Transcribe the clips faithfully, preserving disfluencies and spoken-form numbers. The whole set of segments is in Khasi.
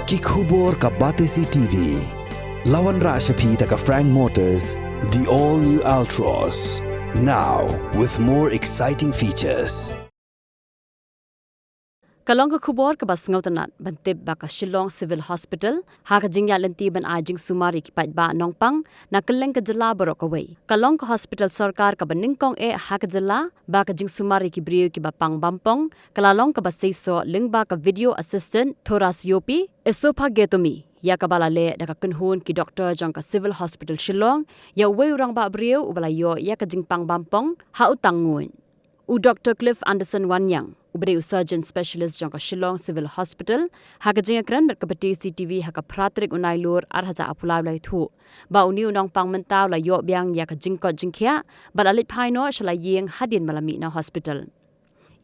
Ki khubor ka Batesi T V. La wanrah sha phi da ka Frank Motors, the all new Altroz. Now with more exciting features. Ka long ka khubor kaba sngewtynnat ban tip ba ka Shillong Civil Hospital ha ka jingïaid lynti ban ai jingsumar ïa ki paidbah nongpang na kylleng ka jylla baroh kawei. Ka long ka hospital sorkar kaba nyngkong eh ha ka jylla ba ka jingsumar ïa ki briew kiba pang bampong ka la long kaba seisoh lyngba ka video assisted thoracostomy, esophagotomy, ïa kaba la leh da ka kynhun ki doktor jong ka Civil Hospital Shillong ïa uwei u rangbah briew uba la ïoh ïa ka jingpang bampong ha u tang nguid. U Doktor Cliff Anderson Wanniang, uba dei u surgeon specialist jong ka Shillong Civil Hospital, ha ka jingïakren bad ka Batesi T V ha ka phra tarik u Nailur ar hajar arphew lai u la ïathuh ba une u nongpang mynta u la ïoh biang ïa ka jingkoit jingkhiah bad la leit phai noh sha la ïing hadien ba la mih na hospital.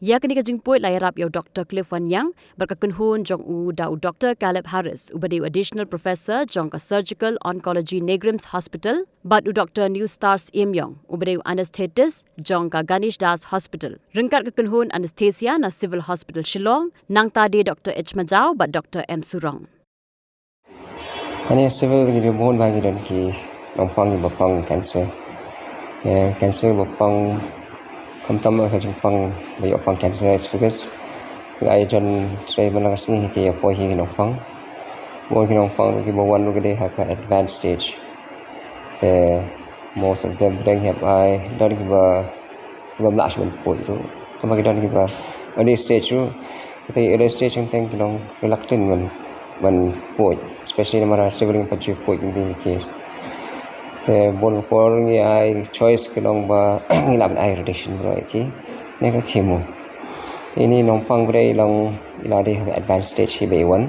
Ïa kane ka jingpuid la ïarap ïa u Doktor Cliff Wanniang bad ka kynhun jong u da u Doktor Caleb Harris, uba dei u additional professor jong ka Surgical Oncology NEIGRIHMS Hospital, bad u Doktor Newstars Imyong, uba dei u anesthetist jong ka Ganesh Das Hospital, ryngkat ka kynhun anesthesia na Civil Hospital Shillong, nangta de Doktor H Majaw bad Doktor M Surong. Hangne civil ngi don bun ba ngi don ki nongpang kiba pang cancer. Ïa cancer ba pang, khamtam ka jingpang ba ïoh pang cancer esophagus. Ngi ai jon trei ban lang sngi ki ïa poi ki nongpang. Bun ki nongpang kiba wan ruh ki dei ha ka advanced stage. Eh, most of them pdeng hep ai don kiba, kiba mlah shuh ban poi ruh. Tang ba ki don kiba early stage ruh. Kita early stage kan teng ki long reluctant ban, ban poi, especially namar sibling pat ju poi in the case. Te bun por ngi ai choice ki long ba ngi lah ban ai radiation bro ki ne ka chemo. Te ini nongpang bre long ila dei ha advanced stage hi ba i wan.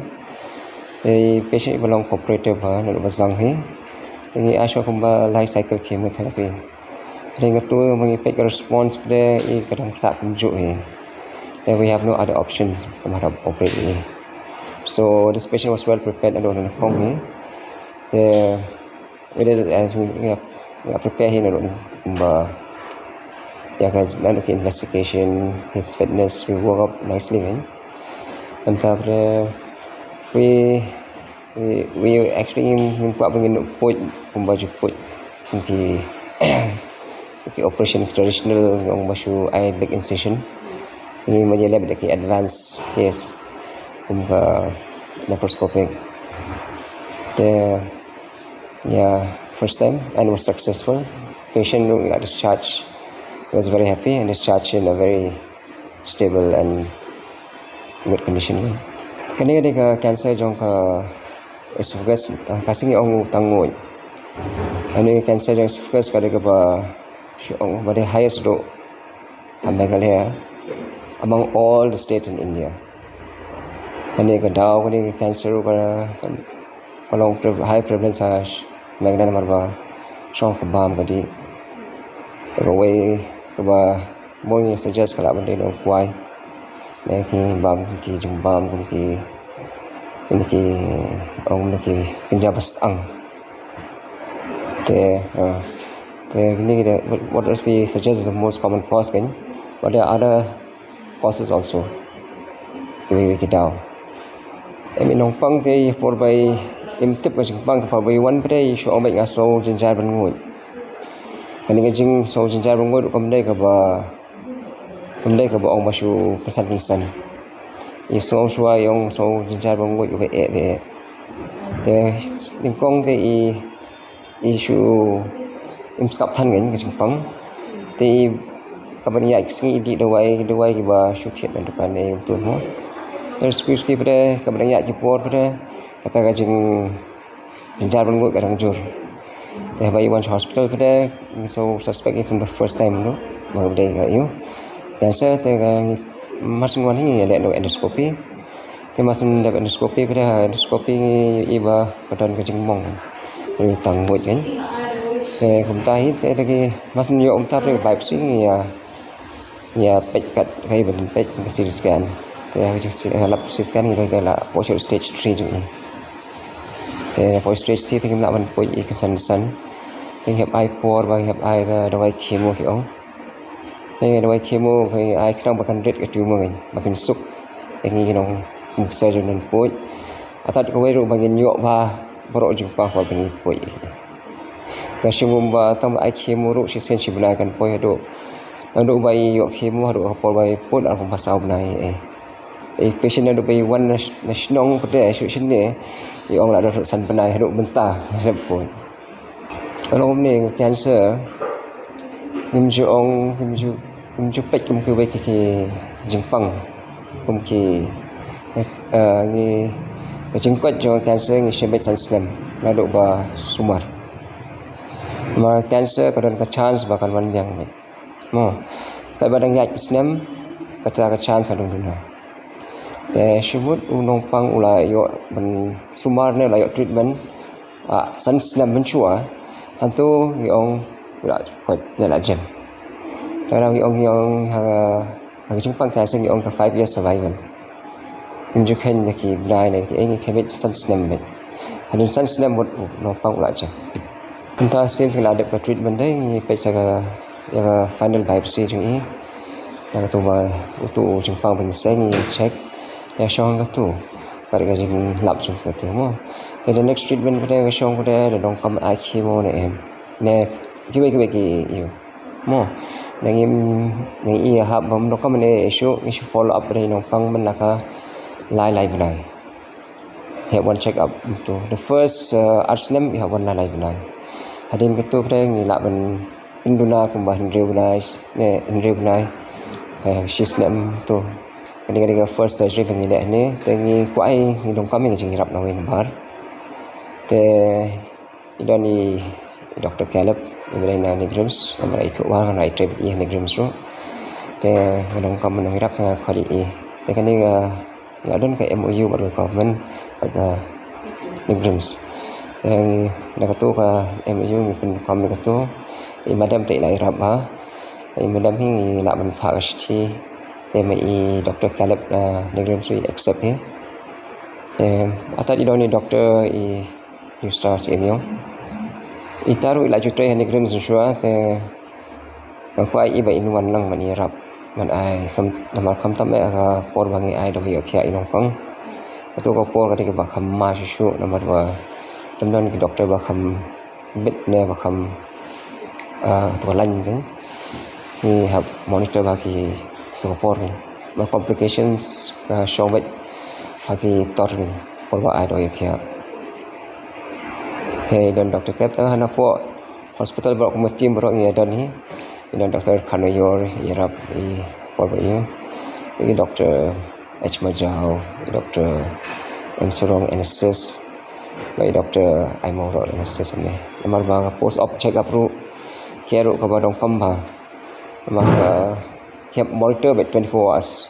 Te patient ba long cooperative ha na ba zang hi. Te ngi ai shuh kumba life cycle chemotherapy. Ring ka tu ma ngi peit ka response bre i ka dang sah kumjuh hi. Then we have no other options, ka ma operate hi. So this patient was well prepared, ado na kong hi. So we did as we, yeah, we are prepared hi na ro ni ba ya ka na ki investigation, his fitness, we work up nicely hi. And after we We, we actually ngim, ngim kwah ba ngin poi kumba ju poi ki, ki operation traditional, ong ba shu ai big incision. Ngi ma ngi leh bad ki advanced case kum ka laparoscopic. Te, yeah, first time and was successful. Patient got discharged. He was very happy and discharged in a very stable and good condition. Kane ka dei ka cancer jong ka esophagus, ka sngi ong u tang nguid. Kane ka cancer jong esophagus ka dei kaba, shu ong ba dei highest ruh ha Meghalaya among all the states in India. Kane ka daw kane ka cancer ruh ka, ka long pre-, high prevalence ha Meghalaya namar ba shong ka bam ka dih. Te kawei kaba mo ngi suggest ka lah ban dei nongkwai. Ne ki bam ki jingbam kum ki, kine ki ong ne ki kynja ba syang. Te, uh, te kine ki de, what, what else we suggest is the most common cause kan. But there are other causes also. Kiwei kiwei ki daw. Em i nongpang te i por bai im tip ka jingpang te por bai wan pdei i shu ong beit nga sngewjynjar ban nguid. Kane ka jingsngewjynjar ban nguid ruh kam dei kaba, kam dei kaba ong ba shu kynsan kynsan. I sngew shuwa i ong sngewjynjar ban nguid kaba eh ba eh. Te nyngkong te i i shu im skap than ngan ka jingpang. Te i kaba ngi ïaid ki sngi i dih dawai, dawai kiba shu thied na dukan ne i umtu mo. Te shu shu pdei kaba ngi ïaid ki por pdei kata ka jing, jingjynjar ban nguid ka dang jur. Te haba i wan sha hospital pdei ngi shu suspect i from the first time no. Ba ka pdei ka ïu cancer te ka ngi mar shu wan hi ïa leh no endoscopy. Te mar shu dep endoscopy pdei ha endoscopy ngi i ba ka don ka jingmong. Ka dei tang nguid kan. Te kumta hi te da ki mar shu ïoh kumta pdei biopsy ngi ïa, ïa peit kat ka i ba don peit ka C T scan. Te ha ka C T, ha lap C T scan ngi ba ka la poi sha stage three jong i. Te na poi stage three te ngim lah ban poi i kynsan kynsan. Te ngi hap ai por ba ngi hap ai ka dawai chemo ki ong. Te dawai chemo ka ai khnang ba kan rit ka tumor kan, ba kan suk. Te ngi ki nong surgeon nang poi. Hatat kawei ruh ba ngin ïoh ba baroh jingpang por ba ngi poi. Ka shim ba tang ba ai chemo ruh shisien shi bnai kan poi haduh. Haduh ba i ïoh chemo haduh ka por ba i poi ar kumba saw bnai eh. I patient haduh ba i wan na sh-, na shnong pde shu shin ne i ong la haduh san bnai haduh mynta. Sep poi. Ka long kumne ka cancer, ngim ju ong, ngim ju, ngim ju peit kum kiwei ki, ki jingpang, kum ki, eh, ngi, ka jingkoit jong ka cancer ngi shim beit san snem, naduh ba sumar. Namar ka cancer ka don ka chance ba kan wan biang beit. Mo, katba dang ïaid ka snem, kata ka chance ka don duna. Te shu mut u nongpang u la ïoh ban sumar ne u la ïoh treatment, ah, san snem mynshuwa, hangto ngi ong u la koit ne la jem. Te ngi ong, ngi ong ha, ha ka jingpang cancer ngi ong ka five year survival. Ngim ju kheiñ da ki bnai ne ki ei, ngi kheiñ beit san snem beit. Hadien san snem mut u nongpang u la jem. Mynta sien ngi la dep ka treatment dei, ngi peit sa ka, ïa ka final biopsy jong i. Ïa katu ba utu u jingpang ba ngi seng ngi check. Ïa shong katu. Ka dei ka jinglap jong katu mo. Te the next treatment ka dei ka shong ka dei, da donkam ai chemo ne em. Ne kiwei kiwei ki ïa u. Mo. Nang im, nang i hap bam donkam ne issue, issue follow up dei nongpang mynta ka lai lai bnai. Hep wan check up tu. The first, uh, ar snem i hap wan lai lai bnai. Hadien katu pdeng ngi lah ban pynduna kumba hynriew bnai, ne hynriew bnai. Eh, shi snem tu. Kane ka dei ka first surgery ba ngi leh ne. Te ngi kwah, ngi donkam ïa ka jingïarap na wei namar. Te i don i Doctor Caleb, i ba dei na NEIGRIHMS, namar i thuh ba nga i trei bad i ha NEIGRIHMS ruh. Te nga donkam ban ïarap te nga khot ïa i. Te kane ka, nga don ka M O U bad ka government bad ka NEIGRIHMS. Te na katu ka M O U ngi pyndonkam ïa katu. I madam te i la ïarap bha. I madam hi ngi lah ban phah ka shithi. Te ma i Doctor Caleb na NEIGRIHMS ruh i accept hi. Te atat i don i doctor i New Star C M U. Ita ruh i la ju trei ha NEIGRIHMS shuwa te nga kwah i ba in wan lang ban ïarap. Ban ai sam namar khamtam eh ka por ba ngi ai da ba ïohthiah i nongpang. Katu ka por ka dei kaba kham ma shuh shuh namar ba dang don ki doctor ba kham bit ne ba kham, ah, tu ka lain ding. Ngi hap monitor ba ki tu ka por ding. Ba complications ka shong bit ha ki tor ding. Por ba ai da ba ïohthiah. Te don Doctor Caleb tang hana po hospital baroh kumba team baroh ngi don hi. Ngi don Doctor Khanoyor, ïarap i por ba ïa. Ngi Doctor H Majau, Doctor M Surong N S S, ba i Doctor Aimong ruh N S S ne. Namar ba ka post op check up ruh, care ruh kaba donkam bha. Namar ka hap monitor beit twenty-four hours.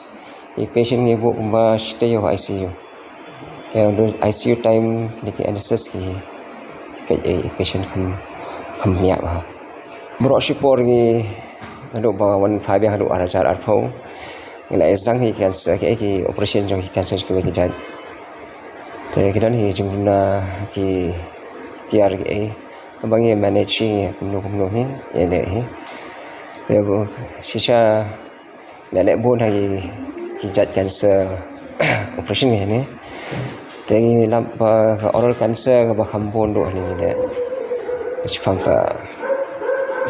I patient ngi buh kumba shiteng ha I C U. Te ynda I C U time kine ki N S S ki, ki peit i patient kham, kham bniah bha. Baroh shipor ngi naduh ba wan phai biang haduh ar hajar arphew. Ngi la ïa sdang hi cancer, ki, ki operation jong ki cancer kiwei ki jait. Te ki don hi jingduna ki tiar ki ei. Tang ba ngi manage hi kumno kumno hi, ïa leh hi. Te shisha leh leh bun ha ki, ki jait cancer operation ngi ne. Te ngi lap ba ka oral cancer kaba kham bun duh hangne ngi leh. Ka shiphang ka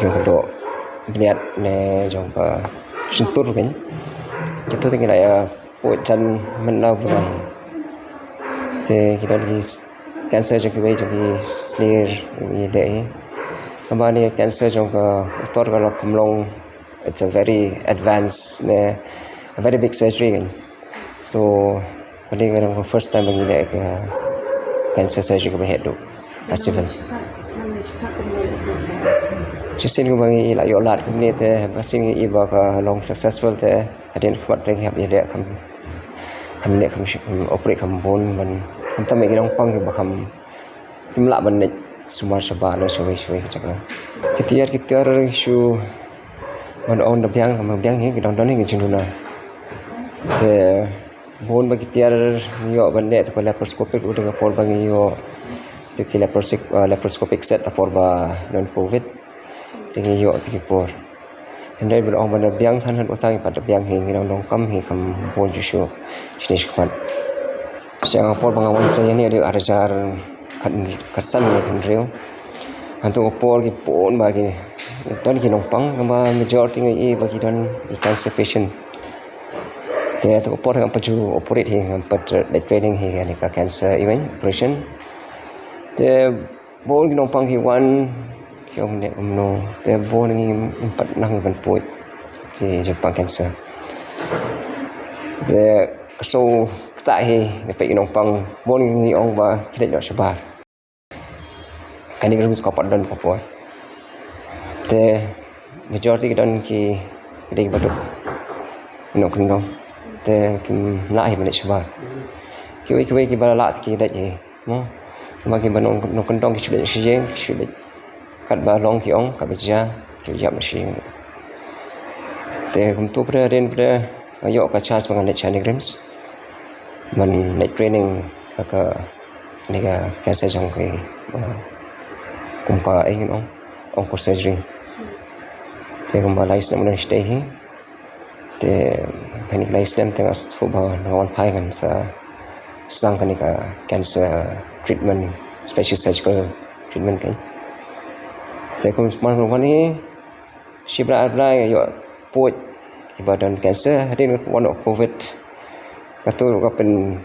jong ka doh bniat ne jong ka shyntur kan. Kito te ngi la ïa poi jan mynta bnai. Te ki don ki cancer jong kiwei jong ki snier ngi leh hi. Tang ba ne cancer jong ka utor ka la kham long. It's a very advanced, ne, a very big surgery kan. So kane ka long ka first time ba ngi leh ka cancer surgery kaba heh duh ha civil. Shisien kaba ngi la ïoh lad kumne te, ba shisien ngi i ba ka long successful te, hadien khmat te ngi hap ïa leh kham, kham leh kham shi-, kham operate kham bun ban, khamtam ïa ki nongpang kiba kham Kim lah ban leit sumar shabar lem shawei shawei ka jaka. Ki tiar ki tiar shu ban ong da biang, ka biang hi, ki don don hi ki jingduna. Te bun ba ki tiar ngi ïoh ban leh te ka laparoscopic, u dei ka por ba ngi ïoh te ki laparoscopic, ah, laparoscopic set ha por ba don covid. Te ngi ïoh te ki por. Hynrei ban ong ban da biang than, than utang pat da biang hi, ngi dang donkam hi kham bun shuh shuh. Shini shi khmat. Sha ka por ba nga wan pyrshah ïa kane ka dei ar hajar khat, khatsan ne khathynriew. Hangto ka por ki bun ba ki don ki nongpang, kaba majority nga ïohi ba ki don ki cancer patient. Te hangto ka por ngam pat ju operate hi, ngam pat leit training hi ïa kane ka cancer, ïa kane operation. Te bun ki nongpang ki wan, ki ong ne kumno. Te bun ngi ngim pat nang ban poi ki jingpang cancer. Te ka shu ktah hi ne peit ki nongpang, bun ngi ong ba ki leit noh shabar. Kane ka rules ka pat don ka por. Te majority ki don ki, ki dei kiba duk, ki nongkyndong. Te kim lah hi ban leit shabar. Kiwei kiwei kiba lah ki leit hi. Mo, ma kiba nong, nongkyndong ki shu leit sha ïing, ki shu leit. Katba long ki ong, katba jia, ki ïap na sha ïing. Te kumto pat hadien pat nga ïoh ka chance ba ngan leit sha kane ka RIMS ban leit training ha kane ka cancer jong ki, uh, kum ka, eh, you know, onco surgery. Te kumba lai snem nga don shatei hi. Te ha kine ki lai snem te nga sngewthuh ba ngan wan phai ngan sa sdang kane ka cancer treatment, special surgical treatment kein. Te kumba wan hi, shi bnai ar bnai nga ïoh poi kiba don cancer, hadien ka wan u Covid. Kato ruh ka pyn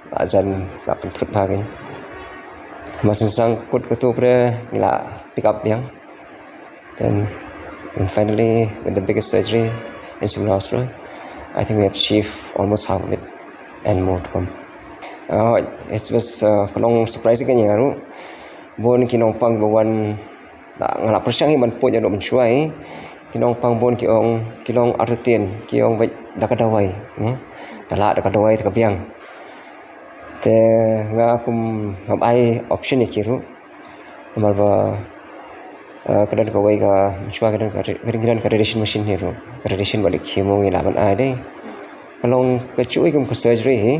la jan la pynthut bha kein. Mar shu sdang kut kato pat ngi la pick up biang. Then, and finally, with the biggest surgery in Shimla Hospital, I think we have achieved almost half of it and more to come. Uh, it was, uh, ka long surprise kein ïa nga ruh. Bun ki nongpang ba wan, la, nga la pyrshang hi ban poi ïa u mynshuwa hi. Ki nongpang bun ki ong, ki long artatien, ki ong beit da ka dawai, hmm? Da lah da ka dawai te ka biang. Te nga kum ngam ai option ïa ki ruh. Namar ba, eh, ka don kawei ka, mynshuwa ka don ka ra-, ka don ka radiation machine hi ruh. Ka radiation bad chemo ngi lah ban ai dei. Ka long ka shu i kum ka surgery hi.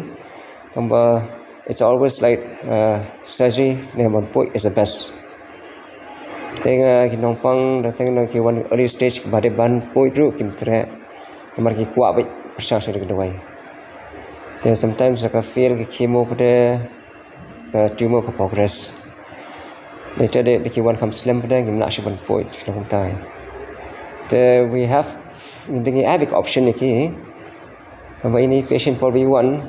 Tangba it's always like, uh, surgery ne ban poi is the best. Te nga ki nongpang da teng na ki wan early stage ba dei ban poi ruh kim treh. Namar ki kwah beit pyrshah sha ka dawai. Te sometimes ka fail ka chemo pat, ka tumor ka progress. Later dei ki wan kham slem pat ngim lah shuh ban poi sha kumta. Te we have, ngi ai beit option ïa ki. Tangba ine i patient por ba i wan,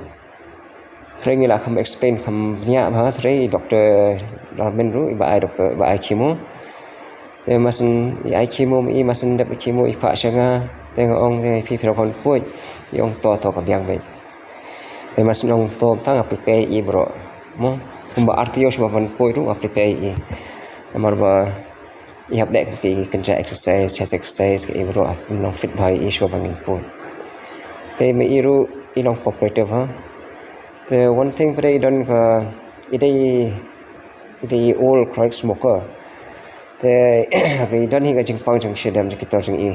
hynrei ngi la kham explain kham bniah bha, hynrei i doctor la mynta ruh iba ai doctor, iba ai chemo. Te mar shu i ai chemo, i mar shu dep i chemo i phah sha nga, te nga ong te phi phi ruh kham poi, i ong to to ka biang beit. Te mar shu ong to tang nga prepare i baroh. Mo, kumba artatien shuwa ban poi ruh nga prepare i. Namar ba i hap dei ki kynja exercise, chest exercise, ki baroh, nong fit bha i shuwa ban ngin poi. Te ma i ruh i long cooperative ha. Te one thing pat i don ka, i dei, i dei old chronic smoker. Te ka i don hi ka jingpang jong shadem jong ki tor jong i.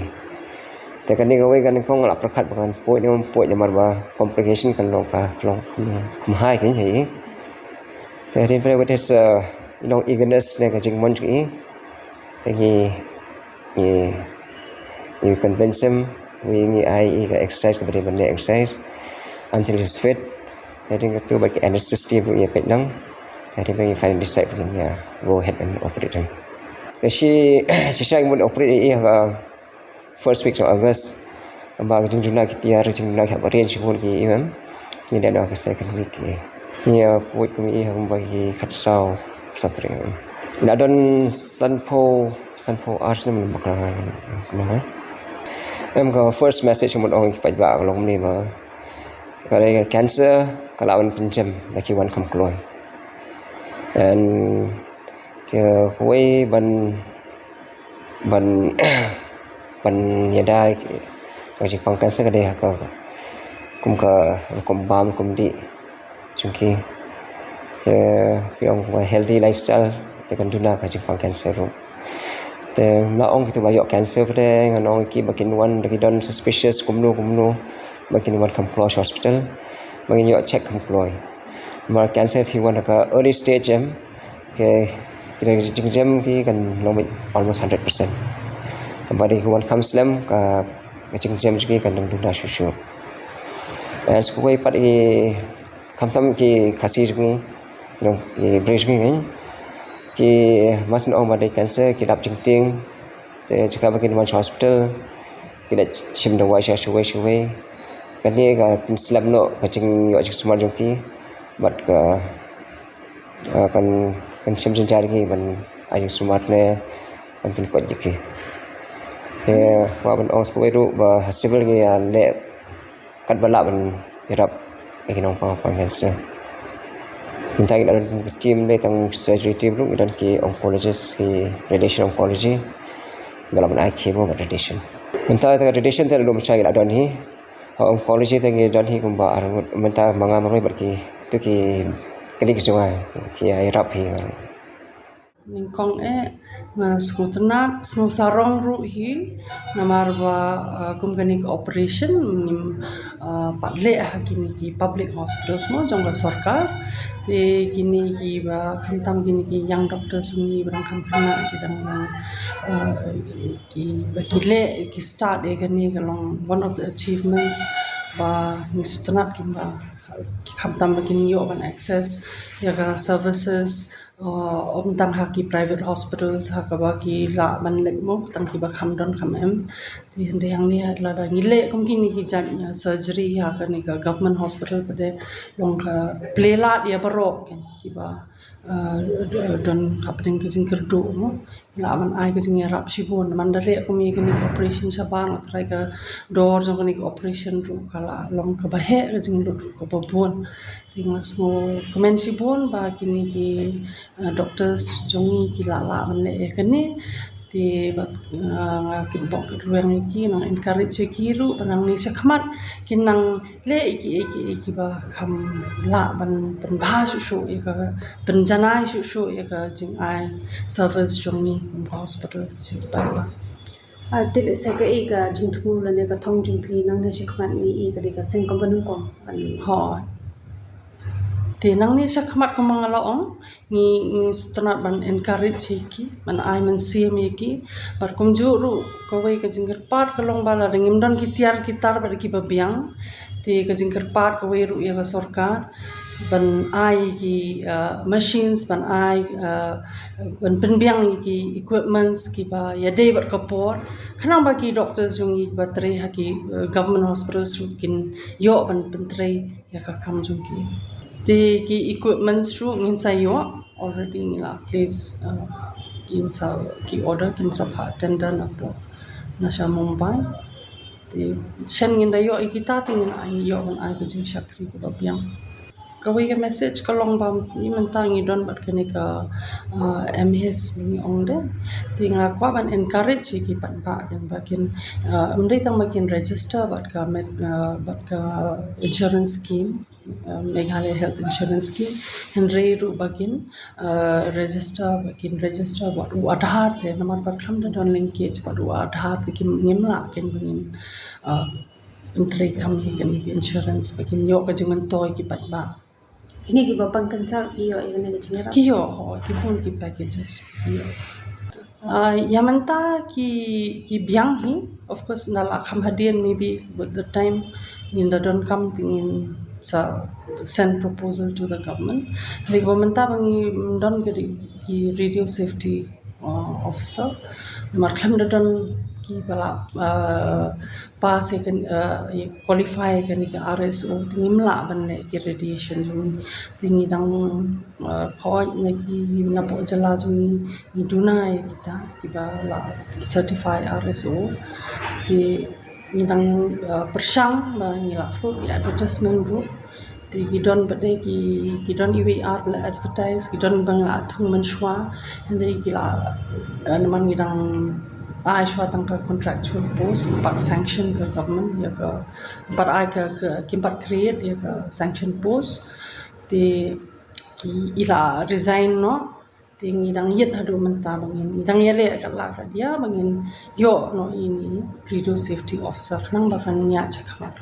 Te kane kawei ka nyngkong nga la pyrkhat ba ngan poi ne ym poi namar ba complication kan long ka, kan long, kan long kham high kein ha i. Te hadien pat with his, uh, long eagerness ne ka jingmon jong i. Te ngi, ngi, ngi convince him, ngi, ngi ai i ka exercise kaba dei ban leh exercise until he's fit. Te hadien kato bad ka anesthesia ruh i peit lang. Te hadien pat ngi finally decide ba ngin ïa go ahead and operate him. Te shi, shisha ngi mut operate i ha ka first week of August. Tangba ka jingduna ki tiar, jingduna ki hap arrange bun ki, i mem. Ngi dep noh ha ka second week, eh. Ngi ïa poi kum i ha kumba ki khatsaw, saw tarik. Ngi la don sanphew, sanphew ar snem, ym bakla kumno, eh. Em, ka first message ka mut ong ki paidbah ka long kumne ba ka dei ka cancer ka lah ban pynjem da ki wan kham kloi. And ka kawei ban ban, ban ïada ïa ka jingpang cancer ka dei ha ka, kum ka rukom bam rukom dih jong ki. Te ki ong ka healthy lifestyle te kan duna ka jingpang cancer ruh. Te ym lah ong kito ba ïoh cancer pat, ngan ong ïa ki ba kin wan, da ki don suspicious kumno kumno, ba kin wan kham kloi sha hospital, ba kin ïoh check kham kloi. Namar cancer phi wan ha ka early stage em, Ki, ki jingjem ki kan long beit almost hundred percent. Tangba dei ki wan kham slem ka, ka jingjem jong ki kan dang duna shuh shuh. Eh, sa kawei pat i Khamtam ki Khasi jong ngi, ki briew jong ngi, ki, mas ngi ong ba dei cancer, ki lap jingtieng, te jaka ba kin wan sha hospital ki la shim dawai sha shawei shawei. Kane ka pynslem noh ka jingïoh jingsumar jong ki, bad ka, ah, kan, kan shem jynjar ki ban ai jingsumar ne ban pynkoit ïa ki. Te kwah ban ong sa kawei ruh ba ha civil ngi ïa leh katba lah ban ïarap ïa ki nongpang pang cancer. Mynta ngi la don ki team, dei tang surgery team ruh, ngi don ki oncologist, ki radiation oncology, ba lah ban ai chemo bad radiation. Mynta tang radiation te la dum shai ngi la don hi. Ha oncology te ngi don hi kumba ar ngut, mynta ma nga marwei bad ki, tu ki colleagues jong nga ki ïarap hi. Nyngkong eh, nga sngewtynnat, sngewsarong ruh hi, namar ba, ah, kum kane ka operation ngim, ah, pat leh ha kine ki public hospitals mo jong ka sorkar. Te kine kiba khamtam kine ki young doctors jong ngi ba dang kham khynnah ki dang, ah, ki, ba ki leh, ki start ïa kane ka long one of the achievements ba ngi sngewtynnat kumba khamtam ba kin ïoh ban access ïa ka services, uh, ym tang ha ki private hospitals ha kaba ki lah ban leit mo, tang kiba kham don kham em. Te hynrei hangne lada ngi leh kum kine ki jait, uh, surgery ha kane ka government hospital pat de long ka plie lad ïa baroh kiba, uh, don hapdeng ka jingkyrduh mo. Lah ban ai ka jingïarap shibun. Namar da leh kum ïa kane ka operation shabar, nga tharai ka dor jong kane ka operation ruh ka la long kaba heh, ka jinglut ruh kaba bun. Te nga sngewkmen shibun ba kine ki, ah, doctors jong ngi ki la lah ban leh ïa kane. Te bad, ah, nga kyrpad kyrdoh ïa ki, nang encourage ïa ki ruh ba nangne shakhmat kin nang leh ïa ki, ïa ki, ïa kiba kham lah ban pynbha shuh shuh ïa ka, pynjanai shuh shuh ïa ka jingai service jong ngi kum ka hospital sha ki paidbah. Ah, te lehse kaei ka jingthmu lane ka thong jong phi nangne shakhmat, ngi i ka dei ka seng kaba nyngkong ban. Hooid. Te nangne shakhmat kumba nga la ong, ngi, ngi sngewtynnat ban encourage ïa ki, ban ai mynsiem ïa ki. Bad kumjuh ruh kawei ka jingkyrpad ka long ba lada ngim don ki tiar ki tar bad kiba biang, te ka jingkyrpad kawei ruh ïa ka sorkar ban ai ki, uh, machines, ban ai, uh, ban pynbiang ïa ki equipments kiba ïadei bad ka por, khnang ba ki doctors jong ngi kiba trei ha ki, uh, government hospitals ruh kin ïoh ban pyntrei ïa ka kam jong ki. Te ki equipments ruh ngin sa ïoh, already ngi la place, uh, ngin sa, ki order, ngin sa phah tender na pdeng, na sha Mumbai. Te shen ngin da ïoh ïa kita te ngin ai, ïoh ban ai ka jingshakri kaba biang. Kawei ka message ka long ba mynta ngi don bad kane ka, uh, M H I S ngi ong de. Te nga kwah ban encourage ïa ki paidbah ba kin, uh, ym dei tang ba kin register bad ka med, uh, bad ka insurance scheme, uh, Meghalaya Health Insurance Scheme, hynrei ruh ba kin, uh, register, ba kin register bad u Aadhaar te, namar ba khlem da don linkage bad u Aadhaar te kim, ngim lah kin ba ngin, uh, pyntreikam ïa kane ka insurance ba kin ïoh ka jingmyntoi ki paidbah. Kine kiba pang cancer ki ïoh ïa kane ka jingïarap? Ki ïoh, hooid, ki bun ki packages. Ki ïoh. Ah, ïa mynta ki, ki biang hi, of course, nga la kham hadien, maybe with the time ngin da donkam te ngin sa send proposal to the government. Hynrei kaba mynta ba ngi don ki, ki radio safety, uh, officer. Namar khlem da don kiba la, uh, pass ïa kane, uh, ïa qualify ïa kane ka R S O te ngim lah ban leh ki radiation jong ngi. Te ngi dang, uh, khot na ki, napoh jylla jong ngi, ngi duna ïa kita kiba la certify R S O. Te ngi dang, uh, pyrshang ba ngi la float ïa advertisement ruh. Te ki don pat de ki, ki don iwei ar ba la advertise, ki don ba ngi la thung mynshuwa. Hynrei ki la, eh, namar ngi dang ai shuwa tang ka contractual post, kim pat sanction ka government ïa ka, kim pat ai ka, ka, kim pat create ïa ka sanction post. Te ki, i la resign noh. Te ngi dang ïit haduh mynta ba ngin, ngi dang ïaleh katba lah katba ba ngin ïoh noh ïa ine i radio safety officer khnang ba kan ïaid shakhmat.